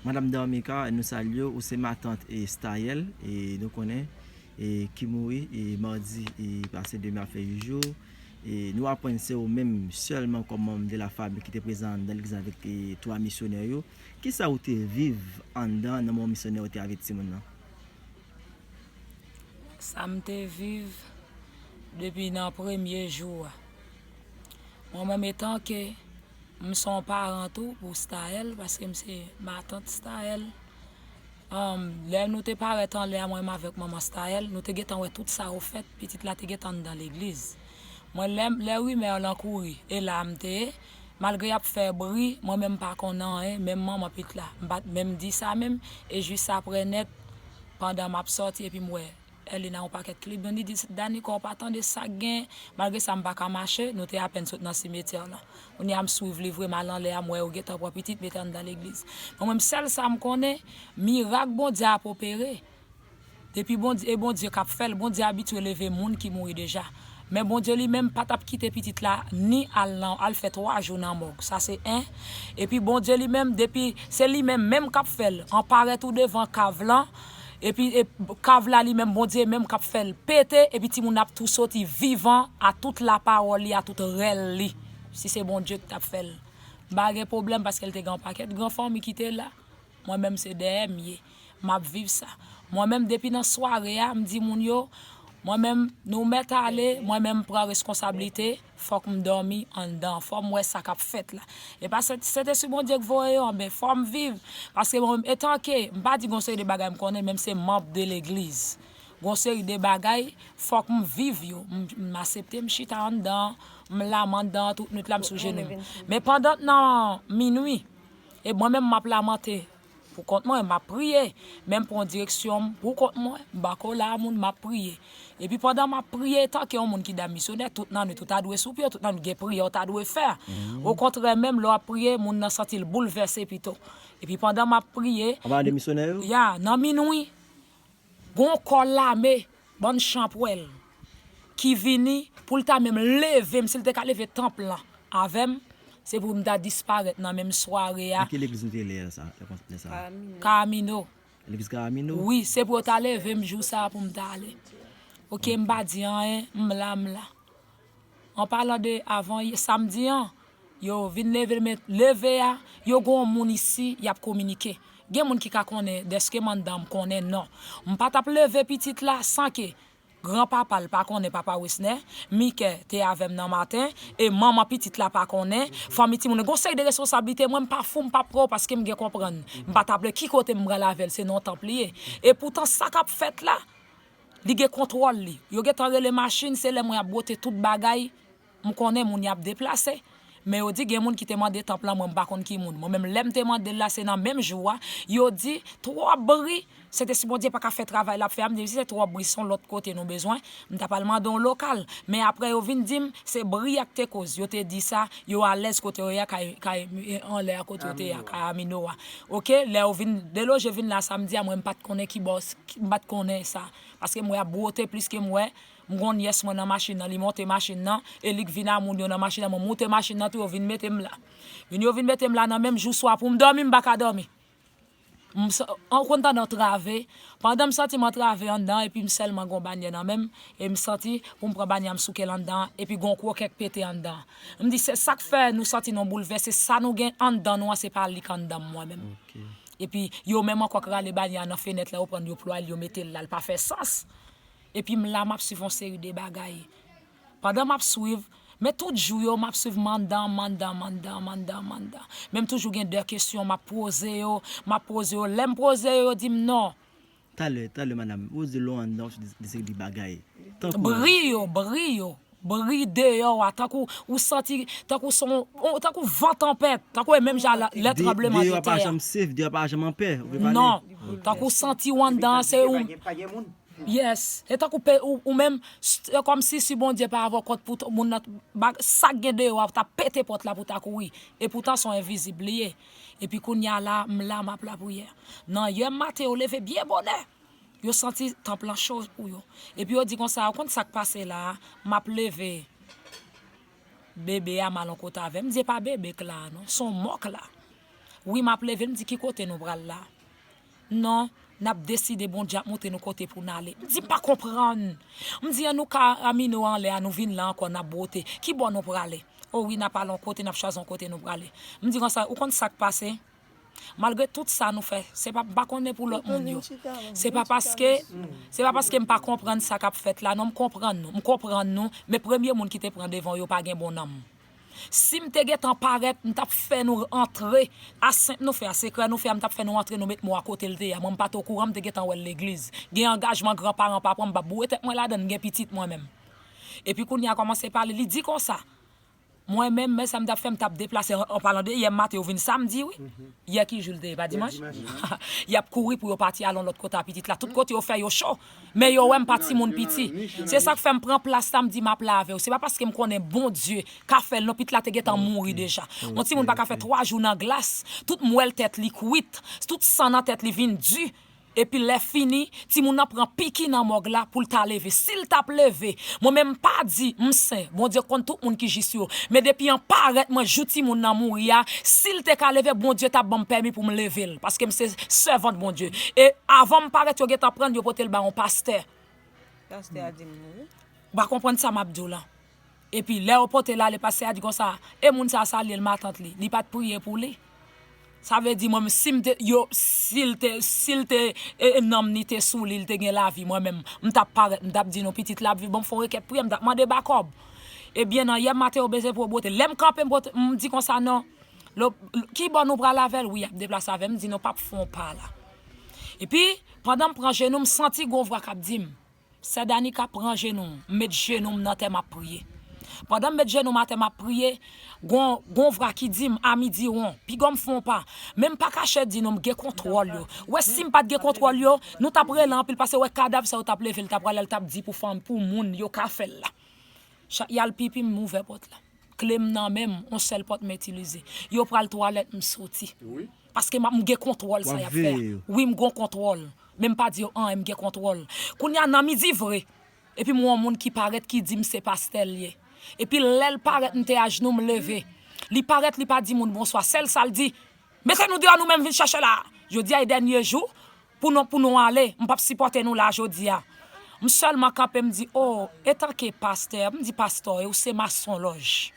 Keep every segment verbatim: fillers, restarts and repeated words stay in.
Madanm Darmica, nou salye w, ou se matant e Stayel, e nou konnen, e ki mouri, e madi, e pase demen ap fè uit jou. E nou aprann se ou menm sèlman kòm manm de la fami ki te prezan anndan legliz avèk, e twa misyonè yo. Kisa ou te viv anndan nan moman misyonè yo te avèk timoun nan? Sa m te viv depi nan premye jou a. Mwen menm etanke m se yon paran tou pou Stayel, paske m se matant Stayel. Lè nou te parèt anlè a, mwen menm avèk manman Stayel, nou te gentan wè tout sa yo fèt, pitit la te gentan anndan legliz. Mwen, lè, lè rimè lan kouri, e la m te ye, malgre y ap fè bri, mwen menm m pa konn anyen, menm manman pitit la, m pa t menm di sa menm, e jis aprè nèt, pandan m ap sòti, epi m wè Elina yon pakèt klib, yon li di, Danica, w pa tande sa k gen, malgre sa m pa ka mache, nou te apèn sot nan simetyè lan. Kounye a m swiv li vre, m al anlè a, m wè yo gentan pran pitit, mete anndan legliz. Mwen menm, sèl sa m konnen, mirak Bondye ap opere. Depi Bondye, e Bondye k ap fè l, Bondye abitye leve moun ki mouri deja. Men Bondye li menm pa t ap kite pitit la ni al nan, al fè twa jou nan mòg. Sa se en. Epi Bondye li menm, depi se li menm menm k ap fè l, an parèt ou devan kav lan, epi e, kav la li menm, Bondye menm k ap fè l pete, epi timoun ap tou soti vivan a tout lapawòl li, a tout rèl li. Si se Bondye ki t ap fè l. M pa gen pwoblèm paske l te gen yon pakèt gran fanmi ki te la. Mwen menm se dèyè m ye. M ap viv sa. Mwen menm depi nan sware a, m di moun yo, mwen menm nou mèt ale, mwen menm m pran reskonsablite, fòk m dòmi anndan, fò m wè sa k ap fèt la. E pa Sentespri Bondye k voye yo, anben fò m viv. Paske mwen menm, etanke, m pa di gon seri de bagay m konnen, men m se manm de legliz. Gon seri de bagay, fòk m viv yo. M, m asepte m chita anndan, m la m anndan, tout nwit la m sou jenou m. Men pandan nan minwi, e mwen menm m ap lamante. Pou kont mwen, m ap priye. Men m pran direksyon m pou kont mwen, m pa ko la a moun, m ap priye. Epi pandan m ap priye, tanke yon moun ki dam misyonè, tout nan nwit ou ta dwe sou pye w, tout nan nwit gen priyè w ta dwe fè. Okontrè, menm lè w ap priye, moun nan santi l boulvèse pito. Epi pandan m ap priye. Anba de misyonè yo? Ya, nan minwi. Gon kò lame, bann chanpwèl, ki vini pou l ta menm leve m, si l te ka leve tanp lan avè m, se pou m ta disparèt nan menm sware a. Nan ki legliz nou te ye lè sa, lè sa? Kamino. Legliz Kamino? Wi, se pou yo ta leve m jou sa a pou m ta ale. Oke, m pa di anyen, m la, m la. An palan de avan yè, samdi an, yo vin leve, men leve a, yo gen yon moun isi, y ap kominike. Gen moun ki ka konnen, dèske m anndan, m konnen non. M pa t ap leve pitit la san ke granpapa l pa konnen, papa Wesner, Mikè te avè m nan maten, e manman pitit la pa konnen, fanmi timoun, gon seri de responsablite, mwen m pa fou, m p ap pran yo paske m gen konprann. M pa t ap lè ki kote m pral avè l, se nan yon tanp li ye. E poutan sa k ap fèt la, li gen kontwòl li. Yo gentan rele machin, se lè mwen ap bwote tout bagay, m konnen moun y ap deplase. Men yo di gen moun ki te mande tanp lan, mwen m pa konn ki moun. Mwen menm lè m te mande l la, se nan menm jou a, yo di twòp bri, Sentespri Bondye pa ka fè travay l ap fè a, m di si se twòp bri, se yon lòt kote nou bezwen, m ta pral mande yon lokal. Men aprè yo vin di m, se bri a k te koz, yo te di sa, yo alèz kote yo ye a, kay, kay, anlè a kote yo te ye a, kay Amino a. Oke, lè yo vin deloje vin la samdi a, mwen m pa t konnen ki bò, m pa t konnen sa. Paske m wè y ap bwote plis ke m wè. M gon nyès mwen nan machin nan, li monte machin nan, e li k vin a moun yo nan machin nan, mwen moute machin nan tou, yo vin mete m la. Vin yo vin mete m la nan menm jou swa pou m dòmi, m pa ka dòmi. M sa-, an konn tande antrave, pandan m santi m antrave anndan, epi m sèlman gon banyè nan men m, e m santi pou m pran banyè a m souke l anndan, epi gon kwoken k pete anndan. M di se sa k fè nou santi nou boulvèse, sa nou gen anndan nou an, se pa li k anndan m mwen menm. Epi yo menm ankò k rale banyè a nan fenèt la, yo pran l, yo plwaye l, yo mete l la, l pa fè sans. Epi m la, m ap swiv yon seri de bagay. Pandan m ap swiv, men tout jou yo, m ap swiv m anndan, m anndan, m anndan, m anndan, m anndan. Men m toujou gen de kesyon, m ap poze yo, m ap poze yo. Lè m poze yo, yo di m non. Talè, talè, madanm, ou di lè w anndan, ou di de seri de bagay. Tankou. Bri yo, bri yo. Bri deyò a, tankou ou santi, tankou se yon, tankou van tanpèt, tankou e menm jan lè tranbleman de tè a. Deyò a pa janm safe, deyò a pa janm anpè. Ou vle pale? Non, tankou w santi w anndan an, se ou. Yes. E tankou pe, ou, ou menm, se kòmsi si Bondye pa avè w kont pou moun nan, sa k gen deyò a, ou ta pete pòt la pou w ta kouri. E poutan se yon envizib li ye. Epi kounye a la, m la, m ap lapriyè. Nan yè maten, yo leve byen bonè. Yo santi tanp lan cho pou yo. Epi yo di konsa, ou konn sa k pase la a, m ap leve bebe a m al yon kote avè l. M di, e pa bebe k la a non, se yon mò k la. Wi, m ap leve l, m di, "Ki kote nou pral la?" "Non, n ap deside, Bondye ap montre nou kote pou n ale." M di, "M pa konprann." M di, "An nou ka amino anlè a, nou vin la ankò, n ap bwote. Ki bò nou prale?" "O wi, n ap ale yon kote, n ap chwazi yon kote nou prale." M di konsa, "Ou konn sa k pase? Malgre tout sa nou fè, se pa, m pa konnen pou lòt moun yo. Se pa paske, se pa paske m pa konprann sa k ap fèt la, non, m konprann nou, m konprann nou, men premye moun ki te pran devan yo pa gen bon nanm." Si m te gentan parèt, m t ap fè nou antre a senp nou fè a, sekrè nou fè a, m t ap fè nou antre, nou met mò a kote l te ye a. Mwen, m pa t okouran, m te gentan wè l legliz. Gen angajman granparan pa pran, m p ap boure tèt mwen ladan l, m gen pitit mwen menm. Epi kounye a kòmanse pale, li di konsa, mwen menm, men sa m t ap fè, m t ap deplase, an, an palan de yè maten, yo vin samdi, wi. Yè ki jou l te ye, pa dimanch? Y ap kouri pou yo pati al yon lòt kote a pitit la. Tout kote yo fè yo cho. Men yo wè m pa timoun piti. Se sa k fè m pran plas la, m di m ap la avè w. Se pa paske m konnen Bondye ka fè l non, pitit la te gentan mouri deja. Yon timoun pa ka fè twa jou nan glas, tout mwèl tèt li kwit, tout san nan tèt li vin di. Epi lè fini, timoun nan pran piki nan mòg la pou l ta leve. Si l t ap leve, mwen menm m pa di m sen, Bondye konn tout moun ki jis yo. Men depi an parèt mwen jou timoun nan mouri a, si l te ka leve, Bondye t ap ban m pèmi pou m leve l, paske m se sèvant Bondye. E avan m parèt, yo gentan pran l, yo pote l ba yon pastè. Pastè a di m mouri. Ou pa konprann sa m ap di w lan. Epi lè yo pote l ale, pastè a di konsa, e moun sa a salye l, matant li. Li pa t priye pou li. Sa vle di mwen, si m te, yo, si l te, si l te, e, e, nanm ni te sou li, li te gen lavi, mwen menm, m t ap parèt, m t ap di nou, pitit la ap viv, ban m fè yon rekèt priyè, m t ap mande bakòb. Ebyen, nan yè maten, yo bezwen pou yo bwote. Lè m kanpe, m bwote, m di konsa, non, lo, ki bò nou pral avè l? Wi, y ap deplase avè m, m di, non, p ap fè yon pa la. Epi, pandan m pran jenou, m santi gon vwa k ap di m, Sè Danica, pran jenou w, m met jenou m nan tè, m ap priye. Pandan m met jenou m atè, m ap priye, gon, gon vwa ki di m, Ami Diwon, piga w m fè yon pa. Men m pa kache di nou, m gen kontwòl yo. Ou wè, si m pa t gen kontwòl yo, nou t ap rele anpil, paske wè kadav sa yo t ap leve, l t ap prale, l t ap di pou fanm, pou moun, yo ka fè l la. Chat y al pipi, m ouvè pòt la. Kle m nan men m, yon sèl pòt m itilize. Yo pral twalèt, m soti. Paske m ap, m gen kontwòl sa y ap fè a. Wi, m gen kontwòl. Men m pa di yo anyen, m gen kontwòl. Kounye a, nan midi vre, epi m wè yon moun ki parèt, ki di m se pastè l ye. Epi lè l parèt, m te ajnou, m leve. Li parèt, li pa di moun bonswa. Sèl sa l di, "Mete nou deyò, nou menm vin chèche la." Jodi a e dènye jou pou nou, pou nou ale. M p ap sipòte nou la jodi a. M sèlman kanpe, m di, "O, etanke pastè," m di, "pastè, e ou se masonlòj."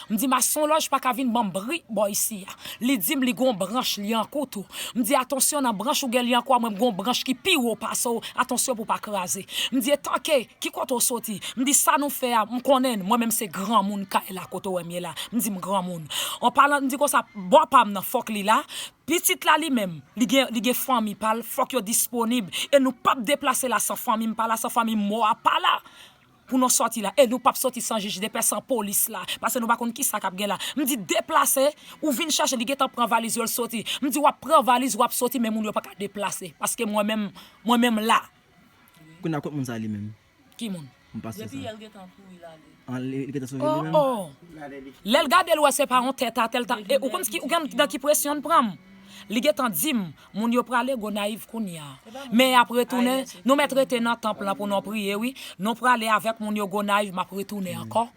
M di, "Masonlòj pa ka vin ban m bri bò isi a." Li di m li gon branch lyankou tou. M di, "Atansyon nan branch ou gen lyankou a, mwen m gon branch ki pi wo pase w, atansyon pou w pa kraze." M di, "Etanke, ki kote w soti?" M di, "Sa nou fè a, m konnen, mwen menm se granmoun kay la kote w wè m ye la." M di, "M granmoun." An palan, m di konsa, bò pa m nan fòk li la. Pitit la li menm, li gen, li gen fanmi pa l, fòk yo disponib. E nou p ap deplase la san fanmi m pa la, san fanmi m mò a pa la. Pou nou sòti la. E nou p ap sòti san jij de pè, san polis la. Paske nou pa konn kisa k ap gen la. M di deplase, ou vin chèche, li gentan pran valiz yo, l soti. M di w ap pran valiz, w ap soti, men moun yo pa ka deplase. Paske mwen menm, mwen menm la. Kounye a kot moun sa li menm? Ki moun? M pastè sa. Depi yè l gentan kouri l ale. An, li, li gentan sove li menm? Oh, oh. Lè l gade l wè se pa yon tèt atè l ta, e, ou konn ki, ou konn nan ki presyon l pran m? Li gentan di m, moun yo prale Gonayiv kounye a. Men y ap retounen, nou mèt rete nan tanp lan pou nou priye, wi. Nou prale avèk moun yo Gonayiv, m ap retounen ankò.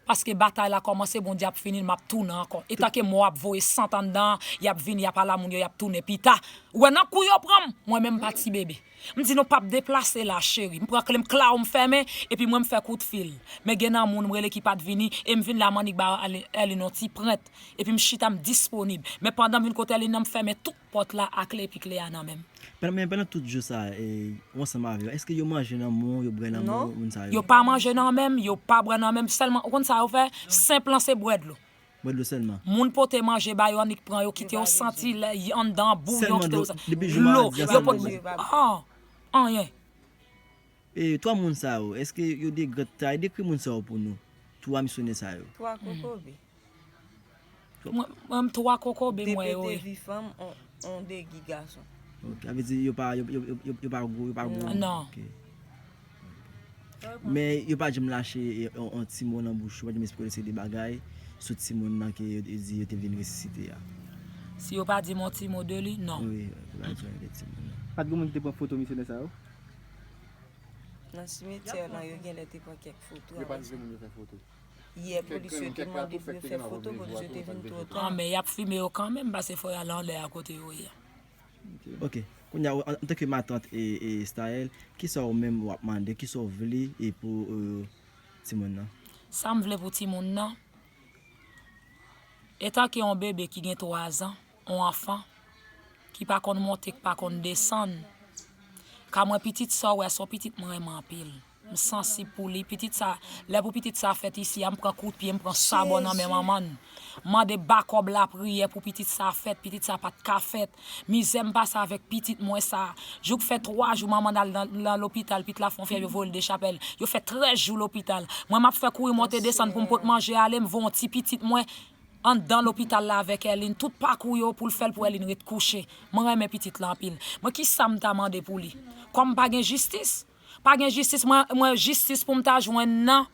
Paske batay la kòmanse, Bondye ap fini l, m ap tounen ankò. Etanke mò ap voye sant anndan, y ap vini, y ap ala moun yo, y ap tounen pita. Ou wè nan kou yo pran m, mwen menm m pa ti bebe. M di nou p ap deplase la, cheri. M pran kle m, klaw, m fèmen, epi mwen m fè kout fil. Men gen nan moun m rele ki pa t vini, e m vin la m annik ba Èlin yon ti prent. Epi m chita, m disponib. Men pandan m vin kote Èlin nan, m fèmen tout pòt la a kle, epi kle a nan men m. Pandan, men pandan tout jou sa, e, ou ansanm avè yo, èske yo manje nan men w, yo bwè nan men w, moun sa yo? Yo pa manje nan men m, yo pa bwè nan men m, sèlman, ou konn sa yo fè? Senp lan se bwè dlo. Bwè dlo sèlman. Moun pote manje ba yo, annik pran yo, kite yo santi lè y anndan bouyon, kite yo santi dlo. Yo pot, ah, anyen. E twa moun sa yo, èske yo de gran tay? Dekri moun sa yo pou nou. Twa misyonè sa yo. Twa kokobe. Mwen, mwen, m twa kokobe mwen yo. De pete vi fanm, on, on de gi gason. Ok, sa vle di yo pa, yo, yo, yo, yo, yo pa gwo, yo pa gwo. Non. Ok. Men yo pa janm lache, e, on, on ti mo nan bouch yo, pa janm eksplike se de bagay sou timoun nan ke yo, yo di yo te vin resisite a. Si yo pa di m on ti mo de li, non. Wi, yo pa di anyen de timoun nan. Pa t gen moun ki te pran foto misyonè sa yo? Nan simetyè lan, yo genlè te pran kèk foto. Yo pa t vle moun yo fè foto. Yè, polis yo te mande pou yo fè foto, polis yo te vin twò ta. Ah, men y ap fimen yo kanmenm, paske fò y al anlè a kote yo ye a. Ok. Kounye a, antanke matant e, e Staël, kisa ou menm w ap mande, kisa w vle e pou euh, timoun nan? Sa m vle pou timoun nan, etanke yon bebe ki gen twa zan, yon anfan, ki pa konn monte, ki pa konn desann, ka mwen pitit sa w wè, se yon pitit mwen renmen anpil. M sansib pou li. Pitit sa, lè pou pitit sa fèt isi a, m pran kout pye, m pran sabò nan men manman l. M mande bakòb lapriyè pou pitit sa fèt, pitit sa pa t ka fèt. Mizè m pase avèk pitit mwen sa. Jouk fè twa jou manman l al nan, nan lopital, pitit la fè yon fyèv, yo voye l Dechapèl. Yo fè trèz jou lopital. Mwen m ap fè kouri monte desann pou m pot manje ale, m voye yon ti pitit mwen anndan lopital la avèk Erline. Tout pakou yo pou l fè l pou Erline ret kouche. Mwen renmen pitit la anpil. Mwen kisa m ta mande pou li? Kòm pa gen jistis? Pa gen jistis, mwen, mwen jistis pou m ta jwenn nan.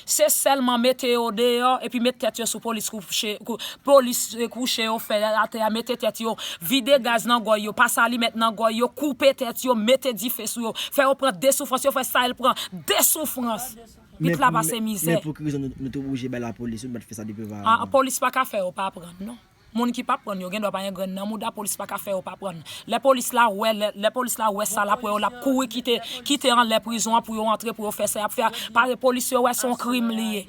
Se sèlman mete yo deyò epi met tèt yo sou polis kouche, kou, polis kouche yo fè atè a, mete tèt yo, vide gaz nan gòy yo, pase alimèt nan gòy yo, koupe tèt yo, mete dife sou yo, fè yo pran de soufrans, yo fè Staël pran de soufrans. Pitit la pase mizè. Men pou ki rezon nou, nou te oblije bay lapolis, nou pa t fè sa depi opa avan? Polis pa ka fè yo pa pran, non. Moun ki p ap pran yo gendwa pa gen grenn nan mouda, polis pa ka fè yo pa pran. Lè polis la wè, lè, lè polis la wè sa l ap wè yo, l ap kouri kite, kite anlè prizon an pou yo antre, pou yo fè sa y ap fè a. Paske polis yo wè se yon krim li ye.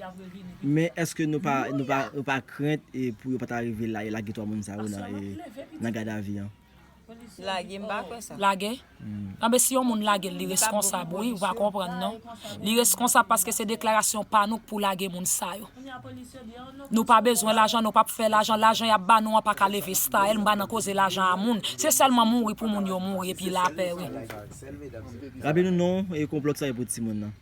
Men èske nou pa, nou pa, nou pa krent e pou yo pa ta rive la, e lage twa moun sa yo nan, e, nan gadavi an? Lage, m pa kwè sa. Lage? Anben, si yon moun lage l, li reskonsab, wi, ou pa konprann, non. Li reskonsab paske se deklarasyon pa nou k pou lage moun sa yo. Nou pa bezwen lajan, nou p ap fè lajan. Lajan y ap ba nou an pa ka leve Staël, m pa nan koze lajan a moun. Se sèlman mouri pou moun yo mouri epi lapè, wi. Raple nou non e konplòt sa e pou timoun nan.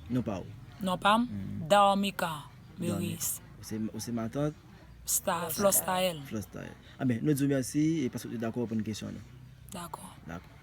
Non pa ou. Non pa m? Darmika Meurice. Ou se, ou se matant? Sta, Flò Staël. Flò Staël. Anben, nou di w mèsi e paske w te dakò reponn kesyon nou. Dakò. Dakò.